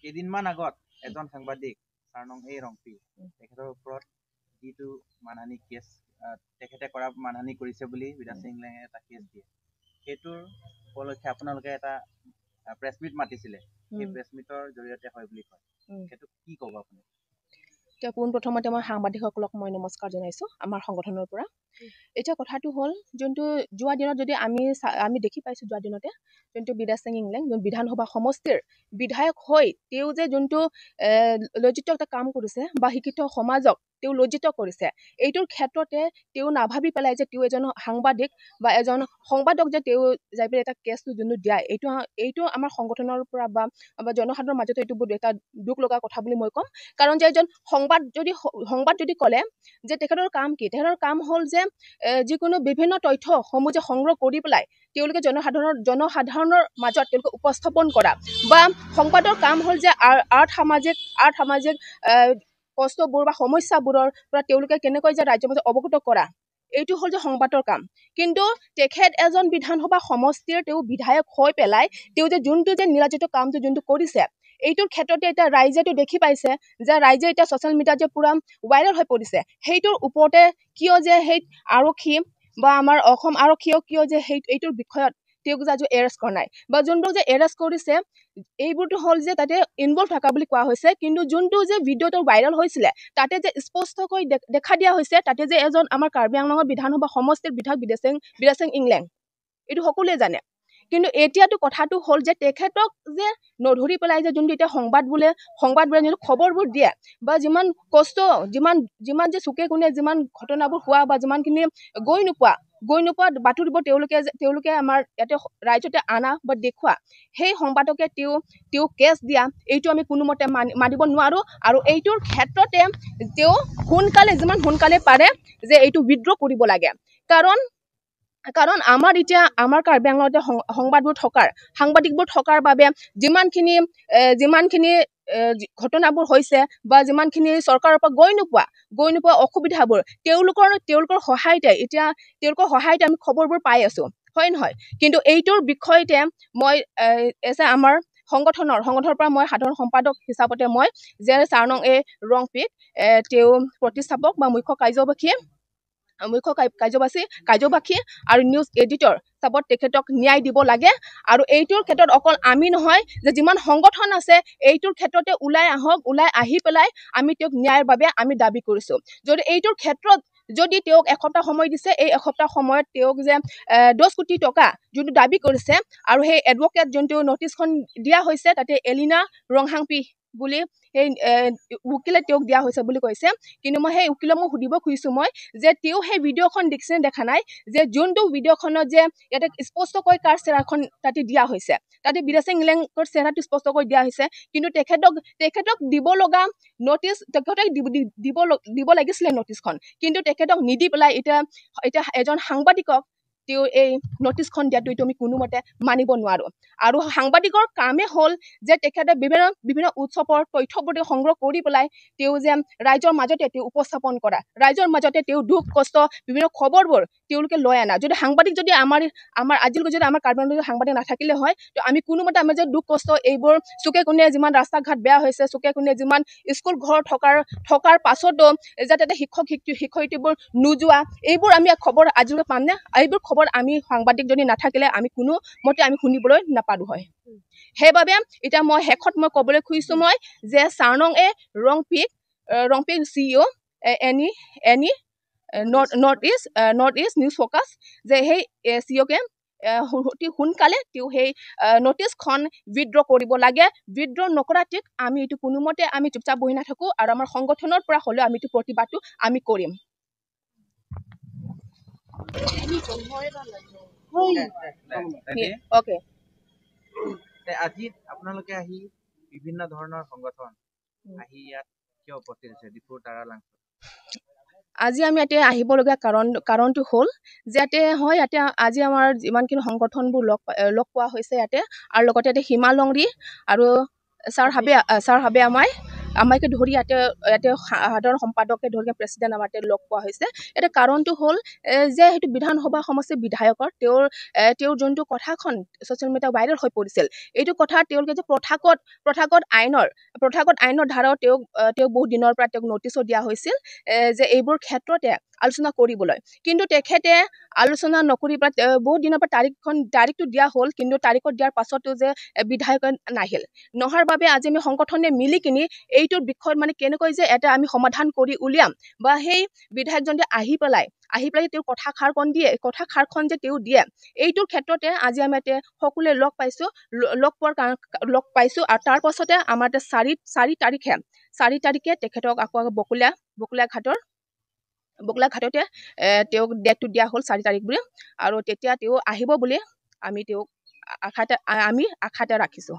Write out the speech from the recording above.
কেইদিনমান আগত এজন সাংবাদিক চাৰনং এ ৰংপি, তেখেতৰ ওপৰত যিটো মানহানি কেছ, তেখেতে কৰা মানহানি কৰিছে বুলি বিদাসিং ইংলেঙে এটা কেছ দিয়ে, সেইটোৰ উপলক্ষে আপোনালোকে এটা প্ৰেছ মিট মাতিছিলে, সেই প্ৰেছ মিটৰ জৰিয়তে হয় বুলি কয়, সেইটো কি ক'ব আপুনি? এতিয়া পোনপ্ৰথমতে মই সাংবাদিকসকলক মই নমস্কাৰ জনাইছোঁ আমাৰ সংগঠনৰ পৰা। এতিয়া কথাটো হ'ল, যোনটো যোৱা দিনত যদি আমি দেখি পাইছোঁ, যোৱা দিনতে যোনটো বিদাসিং ইংলেং, যোন বিধানসভা সমষ্টিৰ বিধায়ক হৈ তেওঁ যে যোনটো লজ্জিত এটা কাম কৰিছে বা শিক্ষিত সমাজক তেওঁ লজ্জিত কৰিছে, এইটোৰ ক্ষেত্ৰতে তেওঁ নাভাবি পেলাই যে তেওঁ এজন সাংবাদিক বা এজন সংবাদক যে তেওঁ যাই পেলাই এটা কেছটো যোনটো দিয়া, এইটো আমাৰ সংগঠনৰ পৰা বা জনসাধাৰণৰ মাজতো এইটো বহুত এটা দুখ লগা কথা বুলি মই ক'ম। কাৰণ যে এজন সংবাদ যদি ক'লে যে তেখেতৰ কাম কি, তেখেতৰ কাম হ'ল যে যিকোনো বিভিন্ন তথ্যসমূহ যে সংগ্ৰহ কৰি পেলাই তেওঁলোকে জনসাধাৰণৰ মাজত তেওঁলোকে উপস্থাপন কৰা, বা সংবাদৰ কাম হ'ল যে আৰ্থ সামাজিক কষ্টবোৰ বা সমস্যাবোৰৰ পৰা তেওঁলোকে কেনেকৈ যে ৰাজ্যৰ মাজত অৱগত কৰা, এইটো হ'ল যে সংবাদৰ কাম। কিন্তু তেখেত এজন বিধানসভা সমষ্টিৰ তেওঁ বিধায়ক হৈ পেলাই তেওঁ যে যোনটো যে নিৰ্যাতিত কামটো যোনটো কৰিছে, এইটোৰ ক্ষেত্ৰতে এতিয়া ৰাইজেতো দেখি পাইছে যে ৰাইজে এতিয়া ছ'চিয়েল মিডিয়াত যে পূৰা ভাইৰেল হৈ পৰিছে, সেইটোৰ ওপৰতে কিয় যে সেই আৰক্ষী বা আমাৰ অসম আৰক্ষীয়েও কিয় যে সেই এইটোৰ বিষয়ত তেওঁক যে আজি এৰেষ্ট কৰা নাই, বা যোনবোৰ যে এৰেষ্ট কৰিছে এইবোৰতো হ'ল যে তাতে ইনভল্ভ থকা বুলি কোৱা হৈছে, কিন্তু যোনটো যে ভিডিঅ'টো ভাইৰেল হৈছিলে তাতে যে স্পষ্টকৈ দেখা দিয়া হৈছে তাতে যে এজন আমাৰ কাৰ্বি আংলঙৰ বিধানসভা সমষ্টিৰ বিধায়ক বিদাসিং ইংলেং, এইটো সকলোৱে জানে। কিন্তু এতিয়াতো কথাটো হ'ল যে তেখেতক যে নধৰি পেলাই যে যোনটো এতিয়া সংবাদবোৰে যোনটো খবৰবোৰ দিয়ে বা যিমান কষ্ট, যিমান যে চুকে কোণে যিমান ঘটনাবোৰ হোৱা বা যিমানখিনি গৈ নোপোৱা বাতৰিবোৰ তেওঁলোকে আমাৰ ইয়াতে ৰাজ্যতে আনা বা দেখুওৱা, সেই সংবাদকে তেওঁ কেছ দিয়া, এইটো আমি কোনোমতে মানিব নোৱাৰোঁ। আৰু এইটোৰ ক্ষেত্ৰতে তেওঁ সোনকালে, যিমান সোনকালে পাৰে যে এইটো উইড্ৰ কৰিব লাগে। কাৰণ আমাৰ এতিয়া আমাৰ কাৰ্বি আংলঙতে সংবাদবোৰ থকাৰ, সাংবাদিকবোৰ থকাৰ বাবে যিমানখিনি ঘটনাবোৰ হৈছে বা যিমানখিনি চৰকাৰৰ পৰা গৈ নোপোৱা অসুবিধাবোৰ তেওঁলোকৰ সহায়তে এতিয়া তেওঁলোকৰ সহায়তে আমি খবৰবোৰ পাই আছোঁ, হয় নহয়? কিন্তু এইটোৰ বিষয়তে মই এজ এ আমাৰ সংগঠনৰ পৰা মই সাধাৰণ সম্পাদক হিচাপতে মই যে চাৰনং এ ৰংপিক, তেওঁ প্ৰতিষ্ঠাপক বা মুখ্য কাৰ্যবাহী আৰু নিউজ এডিটৰ হিচাপত তেখেতক ন্যায় দিব লাগে। আৰু এইটোৰ ক্ষেত্ৰত অকল আমি নহয় যে যিমান সংগঠন আছে এইটোৰ ক্ষেত্ৰতে ওলাই আহক, ওলাই আহি পেলাই আমি তেওঁক ন্যায়ৰ বাবে আমি দাবী কৰিছোঁ। যদি এইটোৰ ক্ষেত্ৰত যদি তেওঁক এসপ্তাহ সময় দিছে, এই এসপ্তাহ সময়ত তেওঁক যে 10 কোটি টকা যোনটো দাবী কৰিছে আৰু সেই এডভকেট যোনটো নটিচখন দিয়া হৈছে তাতে এলিনা ৰংহাংপি বুলি সেই উকিলে তেওঁক দিয়া হৈছে বুলি কৈছে। কিন্তু মই সেই উকিলক মই সুধিব খুজিছোঁ মই যে তেওঁ সেই ভিডিঅ'খন দেখিছে নে দেখা নাই, যে যোনটো ভিডিঅ'খনত যে ইয়াতে স্পষ্টকৈ কাৰ চেহেৰাখন তাতে দিয়া হৈছে, তাতে বিদাসিং ইংলেঙৰ চেহেৰাটো স্পষ্টকৈ দিয়া হৈছে, কিন্তু তেখেতক দিব লগা নটিচ, তেখেতক দিব লাগিছিলে নটিচখন, কিন্তু তেখেতক নিদি পেলাই এতিয়া এজন সাংবাদিকক তেওঁ এই নটিচখন দিয়াটো এইটো আমি কোনোমতে মানিব নোৱাৰোঁ। আৰু সাংবাদিকৰ কামেই হ'ল যে তেখেতে বিভিন্ন উৎসৱৰ তথ্যবোৰ তেওঁ সংগ্ৰহ কৰি পেলাই তেওঁ যে ৰাইজৰ মাজতে তেওঁ উপস্থাপন কৰা, ৰাইজৰ মাজতে তেওঁ দুখ কষ্ট বিভিন্ন খবৰবোৰ তেওঁলোকে লৈ আনা। যদি সাংবাদিক যদি আমাৰ আজিলৈকে যদি আমাৰ কাৰ্বি আংলঙত সাংবাদিক নাথাকিলে হয়, তো আমি কোনোমতে আমাৰ যে দুখ কষ্ট এইবোৰ চুকে কোণে যিমান ৰাস্তা ঘাট বেয়া হৈছে, চুকে কোণে যিমান স্কুল ঘৰ থকাৰ পাছতো যাতে তাতে শিক্ষক শিক্ষয়িত্ৰীবোৰ নোযোৱা, এইবোৰ আমি খবৰ আজিলৈকে পামনে? এইবোৰ খবৰ আমি সাংবাদিক যদি নাথাকিলে আমি কোনো মতে আমি শুনিবলৈ নাপালোঁ হয়। সেইবাবে এতিয়া মই শেষত মই ক'বলৈ খুজিছোঁ মই যে চাৰনং এ ৰংপিক চি অ' any north east news focus যে সেই চি অ'কে অতি সোনকালে তেওঁ সেই নটিচখন উইড্ৰ কৰিব লাগে। উইড্ৰ নকৰাটিক আমি এইটো কোনোমতে আমি চুপচাপ বহি নাথাকোঁ আৰু আমাৰ সংগঠনৰ পৰা হ'লেও আমি এইটো প্ৰতিবাদটো আমি কৰিম। অ'কে। আজি আপোনালোকে আহি বিভিন্ন ধৰণৰ সংগঠন আহি ইয়াত কিয় উপস্থিত হৈছে ডিফুৰ তাৰালাংছত? আজি আমি ইয়াতে আহিবলগীয়া কাৰণটো হ'ল যে ইয়াতে হয় ইয়াতে আজি আমাৰ যিমানখিনি সংগঠনবোৰ লগ পোৱা হৈছে ইয়াতে, আৰু লগতে ইয়াতে সীমা লংৰি আৰু ছাৰ হাবে আমাই আমাকে ধৰি ইয়াতে ইয়াতে সাধাৰণ সম্পাদকে ধৰি প্ৰেচিডেণ্ট আমাৰ ইয়াতে লগ পোৱা হৈছে। ইয়াতে কাৰণটো হ'ল যে সেইটো বিধানসভা সমষ্টিৰ বিধায়কৰ তেওঁৰ যোনটো কথাখন ছ'চিয়েল মিডিয়াত ভাইৰেল হৈ পৰিছিল, এইটো কথা তেওঁলোকে যে প্ৰথাগত আইনৰ ধাৰাও তেওঁক তেওঁক বহুত দিনৰ পৰা তেওঁক নটিচো দিয়া হৈছিল যে এইবোৰ ক্ষেত্ৰতে আলোচনা কৰিবলৈ, কিন্তু তেখেতে আলোচনা নকৰি পেলাই বহুত দিনৰ পৰা তাৰিখটো দিয়া হ'ল, কিন্তু তাৰিখত দিয়াৰ পাছতো যে বিধায়ক নাহিল। নহাৰ বাবে আজি আমি সংগঠনে মিলি কিনি এইটোৰ বিষয়ত মানে কেনেকৈ যে এটা আমি সমাধান কৰি উলিয়াম বা সেই বিধায়কজন যে আহি পেলাই তেওঁৰ কথাষাৰকণ দিয়ে, কথাষাৰখন যে তেওঁ দিয়ে, এইটোৰ ক্ষেত্ৰতে আজি আমি ইয়াতে সকলোৱে লগ পাইছোঁ, লগ পোৱাৰ কাৰণ লগ পাইছোঁ। আৰু তাৰ পাছতে আমাৰ ইয়াতে 4 তাৰিখে তেখেতক আকৌ বকলীয়া ঘাটতে তেওঁক ডেটটো দিয়া হ'ল 4 তাৰিখ বুলি, আৰু তেতিয়া তেওঁ আহিব বুলি আমি তেওঁক আশাতে ৰাখিছোঁ।